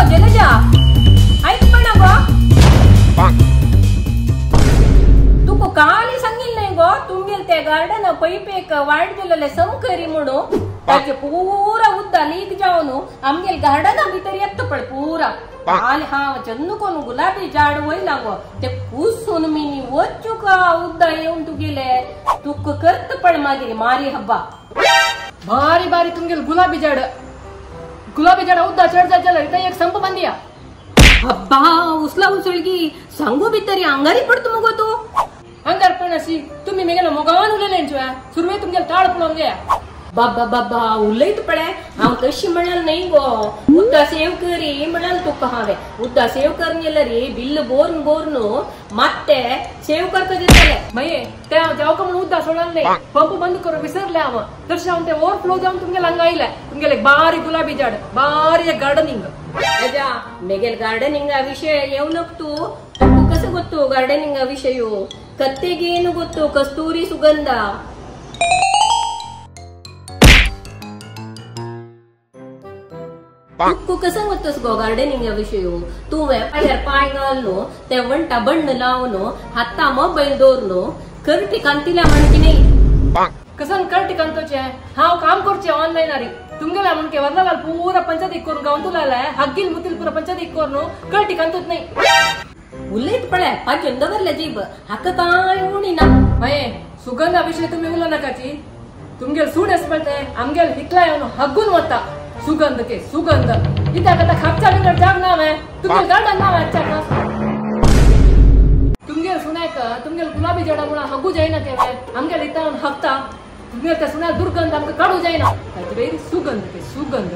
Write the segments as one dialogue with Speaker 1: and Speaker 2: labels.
Speaker 1: Jalaja, ऐक पण गो. तुका काली सांगितलं नाही गो, तुमगेल ते गार्डन पैप एक वायट दिलेले समकरी म्हणून ताचे पुरा उद्दा लीक जावन आमगेल गार्डना भितर येत पळ पुरा. आनी हांव चंद कोण गुलाबी झाड वयला गो ते कुसून मिनी वच्चुका उद्दा येवन तुगेले तुका करत पळ मागीर मारी हब्बा.
Speaker 2: भारी भारी तुमगेल गुलाबी झाड गुलाबी झाड उद्दा चढ जात जाल्यार एक संप बांदिया.
Speaker 1: अब्बा उसला उसळगी सांगू भितरी अंगारी पडतो मगो तू.
Speaker 2: अंगार पण अशी तुम्ही मेगेला मोगावान उलयले सुरवे तुमगेल ताळ पळोवंक गेया.
Speaker 1: बाबा बाबा उलयत पळे हांव तशी म्हणाल नाही गो. उद्दा सेव करी म्हणाल तुका हांवें. उद्दा सेव करून गेल्यार बिल्ल बोर्न बोर्न मात्ते सेव करता दितले.
Speaker 2: मागीर ते हांव जावका म्हणून उद्दा सोडल नाही, पंप बंद करून विसरले हांव. तशें हांव ते ओवरफ्लो जावन तुमगेल हांगा आयले. तुमगेले एक बारीक गुलाबी झाड बारीक एक गार्डनिंग.
Speaker 1: राजा मेगेल गार्डनिंगा विषय येऊ नक तू. तुका कसं ಗೊತ್ತು गार्डनिंगा विषय? ಕತ್ತೆಗೇನು ಗೊತ್ತು ಕಸ್ತೂರಿ ಸುಗಂಧ. तुका कसं ಗೊತ್ತस गो गार्डनिंगा विषय? तुवें पायर पांय घालून ते वणटा बण्ण लावन हाता मोबायल दवरून करटी कांतिल्या म्हणकी नाही.
Speaker 2: कसं करटी कांतोचे हांव काम करचे ऑनलाईन आरी तुमगेला म्हणके वरला पुरा पंचायत करून गावतुला हग्गील मुतील पुरा पंचायत करून करटी कांतोच नाही.
Speaker 1: उलयत पळे पाजून दवरले जीब हाका काय उणी ना.
Speaker 2: माये सुगंधा विषय तुम्ही उलो नकाची. तुमगेल सूड आसपा आमगेल हिकला येवन हग्गून वता. सुगंध के सुगंध इत्याक आतां खापच्या बिगर जाग ना हांवें. तुमगेल गार्डन ना हांवें. तुमगेल सुनायक तुमगेल गुलाबी झाडां मुळां हग्गू जायना केवे आमगेल इता हगता. तुमगेल त्या सुनाक दुर्गंध आमकां काडू जायना. ताचे वयर सुगंध के सुगंध.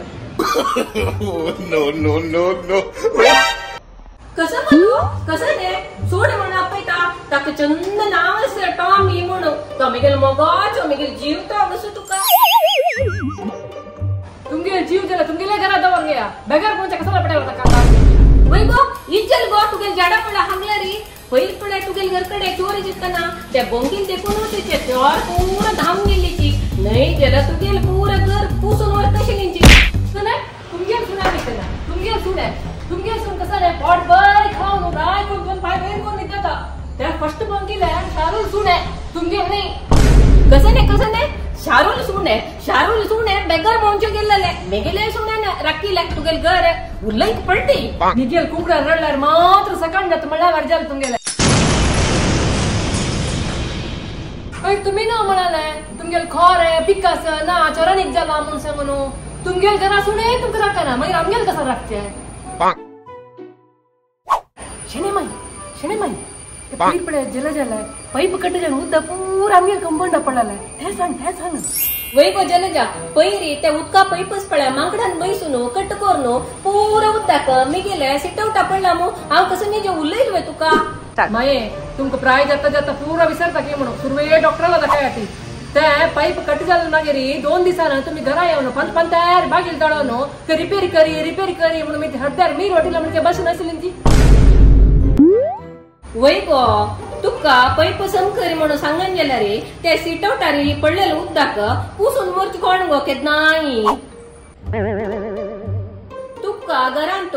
Speaker 3: No no no no.
Speaker 1: कसं म्हणू कसं रे सोड म्हणून आपयता ताका चंद नांव आसा टॉमी म्हणून. तो मेगेल मोगाचो मेगेल जीव तो कसो तुका.
Speaker 2: तुमगेल जीव दिला तुमगेले घरा दवर गया बेगर कोणच्या कसाला पडायला ताका.
Speaker 1: वय गो इज्जल गो तुगेल झाडा पडा हांगला री पयर पळय तुगेल घरकडे चोरी जितना त्या बोंगीन देखून वचचे चोर पुरा धांवन गेल्लीची न्हय जाल्यार तुगेल पुरा घर पुसून वर कशी लिंची.
Speaker 2: सुने तुमगेल सुना न्ही तुमगेल सुने तुमगेल सून कसं रे पोट भर खावन राय कोण दोन पाय वयर कोण न्हिदता. त्या फर्स्ट बोंगिले शारूल सुणे तुमगेल न्ही.
Speaker 1: कसं न्ही कसं न्ही शारूल सुणे शारूल सुणे बेगर मोंचे गेल्ले मेगेले सुणे राखीले तुगेल घर उलयत पडटी.
Speaker 2: निगेल कुंकड्या रडल्यार मात्र सकाळ जाता म्हणल्यार वर्जाल तुमगेले. मागीर तुमी ना म्हणाले तुमगेल खोरे पिकास ना चोरांनी जाला म्हणून सांगून तुमगेल घरा सुणे तुमकां राखना मागीर आमगेल कसं राखचें? शणे माई शणे माई पयर पळय जला जालाय पाईप कट जावन उद्दा पुरा आमगेल कंपाऊंडा पडलाय. ते सांग ते सांग.
Speaker 1: वय गो जलजा पयरी ते उदका पैपच पळय माकडान बैसून कट करून पुरा उदक मिगेले सिटवटा पडला मू. हांव कसं निजे उलयल वे तुका.
Speaker 2: माये तुमकां प्राय जाता जाता पुरा विसरता की म्हणून सुरवे डॉक्टराला दाखय ती ते पाईप कट जालें मागीर 2 दिसान तुमी घरा येवन पंत पंतार बागील दळोवन ते रिपेर करी रिपेर करी म्हणून मी हड्ड्यार मीर वाटिला म्हणजे बसून आसली ती.
Speaker 1: वय गो तुका पैप समकरी म्हणून सांगन गेल्यार ते सिटवटारी पडलेले उदक पुसून मोरचे कोण गो केन्नाय. तुका घरांत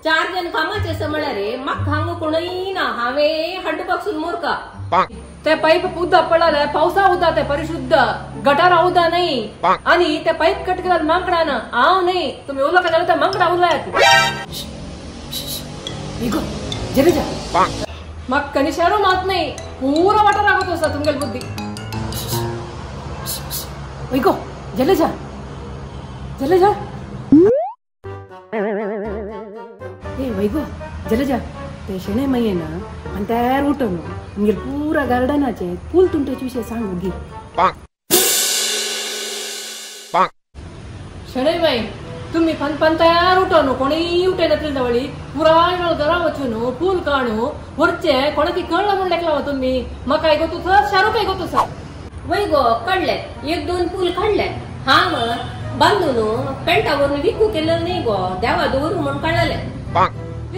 Speaker 1: 4 जण कामाचे आसा म्हळ्यार म्हाका हांगा कोणय ना. हांवें हड्ड पासून मोरका.
Speaker 2: ते पाईप उद्दा पडलाय पावसा उद्दा ते परिशुद्ध गटारा उद्दा नाही. आणि ते पाईप कट केल्यार माकडा ना हांव न्ही तुमी उलो का जाल्यार माकडा उलयात. जलजा म्हाका निशारो मात नाही पुरा वाटार रागत आसा तुमगेल बुद्धी. वय गो जलजा जलजा ए वय गो जलजा ते शणे माये ना आनी तयार उठून आमगेर पुरा गार्डनाचे फूल तुमट्याचे विशय सांग ओगी. शणे माई तुम्ही पन पन तयार उठोनु कोणीय उठयनातली जवळी पुराय वेळ घरा वचून फूल काणू व्हरचे कोणाकी कळ्ळा म्हूण लेखला तुम्ही. म्हाकाय गोतू सर शारूकाय गोतू सर.
Speaker 1: वय गो काडले एक दोन पूल काडले हांव बांदून पेंटा वरून विकू केलं नाही गो देवा दवरू म्हणून काडले.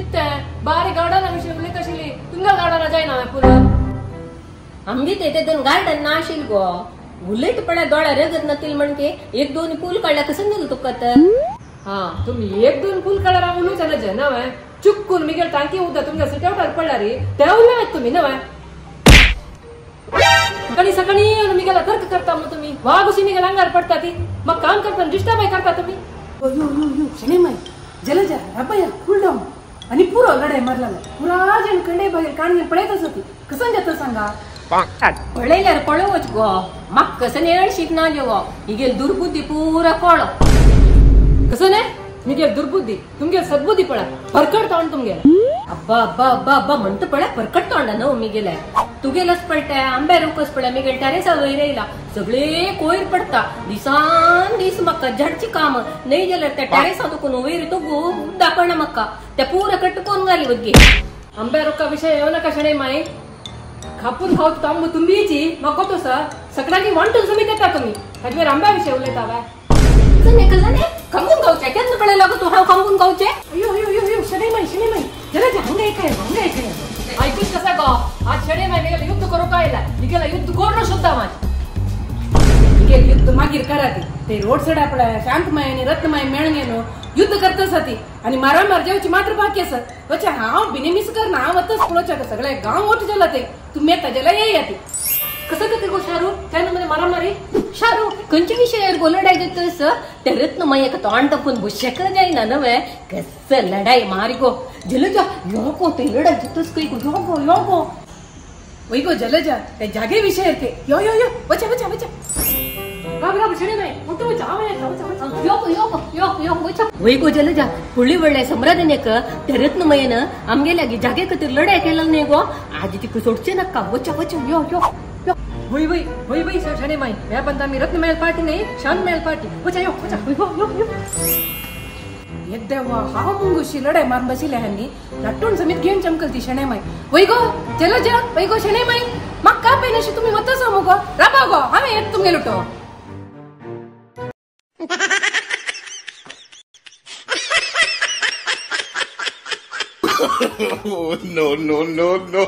Speaker 2: इत्ते बारी गार्डन विषय उलयत आशिल्ली तुमच्या गार्डना जायना पूल.
Speaker 1: आमगे ते दोन गार्डन ना आशिल गो उलयत पळय दोळ्या रगत नातील म्हणके एक दोन पूल काडल्या कसं गेलो तुका तर.
Speaker 2: हा तुम्ही एक दोन पूल काढला उलूच ना नव्हे चुकून मिगेल टांकी उद्या तुमच्या सिटेवटार पडला रे ते उलयत तुम्ही नव्हे सकाळी सकाळी येऊन मिगेला तर्क करता मग तुम्ही वाघुशी मिगेल अंगार पडता ती मग काम करता डिस्टर्ब करता तुम्ही.
Speaker 4: यो यो यो शनेमाई जलजा रबया कूल डाऊन आणि पुरो लढाई मारला पुरा जण कंडे बाहेर काढून पळयत असती कसं जातं सांगा.
Speaker 1: पळयल्यार पळोवच गो म्हाका कसं येळ शिकना जेवो हिगेल दुर्बुद्धी पुरा कळो.
Speaker 2: कसं नाही मिगेल दुर्बुद्धी तुमगेल सद्बुद्धी पळा फरकट तोंड तुमगेल.
Speaker 1: अब्बा अब्बा अब्बा अब्बा म्हणतो पळा फरकट तोंडा न्हू मिगेले तुगेलच पडटा आंब्या रोकच पडल्या मिगेल टेरेसा वयर येयला सगळे कोयर पडटा दिसान दीस म्हाका झाडची काम नाही जाल्यार त्या टेरेसा दुखून वयर तो गो दाखयना म्हाका त्या पुरा कटकोन घाली वग्गे.
Speaker 2: आंब्या रोका विषय येऊ नका शणे माई खापून खावत आंबो तुंबीची म्हाका तसं सगळ्यांनी वांटून समीत येता तुम्ही ताजेर आंब्या विषय उलयता बाय.
Speaker 1: खंबून खावचे केन्ना पळय लागो तूं हांव खंबून खावचे.
Speaker 4: अयो अयो अयो अयो शनेमाई शनेमाई जलजा हांगा एकाय हांगा एकाय
Speaker 2: ऐकूच कसा गो आज शनेमाई मिगेला युद्ध करू काय मिगेला युद्ध करून सुद्धा माझ
Speaker 4: मिगेल युद्ध मागीर कराती ते रोड सडा पडा शांतमाय आणि रत्नमाय मेळून येनो युद्ध करतच ती आणि मारामार जेवची मात्र बाकी असत वचे हांव बिनेमीस कर ना हांव वतच पळोवच्या सगळे गांव ओट जाला ते तुम्ही येता जाल्यार येया ती.
Speaker 2: कसं करते गो शारू काय मध्ये मारामारी
Speaker 1: शारू खंयच्या विशयार गो लढाई जातस ते रत्नमायक तोंड तपून बुशेक जायना नव्हे कसं लढाई मारी गो जलजा यो गो ते लढाई जातस खंय गो यो गो यो गो
Speaker 4: वय गो जलजा ते जागे विशयार ते यो यो यो वचा वचा वचा
Speaker 2: राब शनेमाई मोठं वचा हांव येता वचा वचा
Speaker 1: यो गो यो गो यो यो वचा. वय गो जलजा व्हडली व्हडल्या सम्रादनेक ते रत्नमयन आमगेल्या जागे खातीर लढाई केला न्हय गो आज तिका सोडचे नाका वचा वचा यो यो.
Speaker 2: वय वय वय वय शनेमाई ह्या पण आम्ही रत्नमयल पार्टी नाही शांतमयल पार्टी वचा यो वचा यो यो यो.
Speaker 4: येद्देवा हांव मुंगुशी लढाई मारून बशिल्ल्या ह्यांनी लाटून समीत घेवन चमकल ती शनेमाई. वय गो जलजा वय गो शनेमाई म्हाका कांय नशी तुमी वतस मुगो राबा गो हांवें येत तुमगेलो तो.
Speaker 3: No no no no.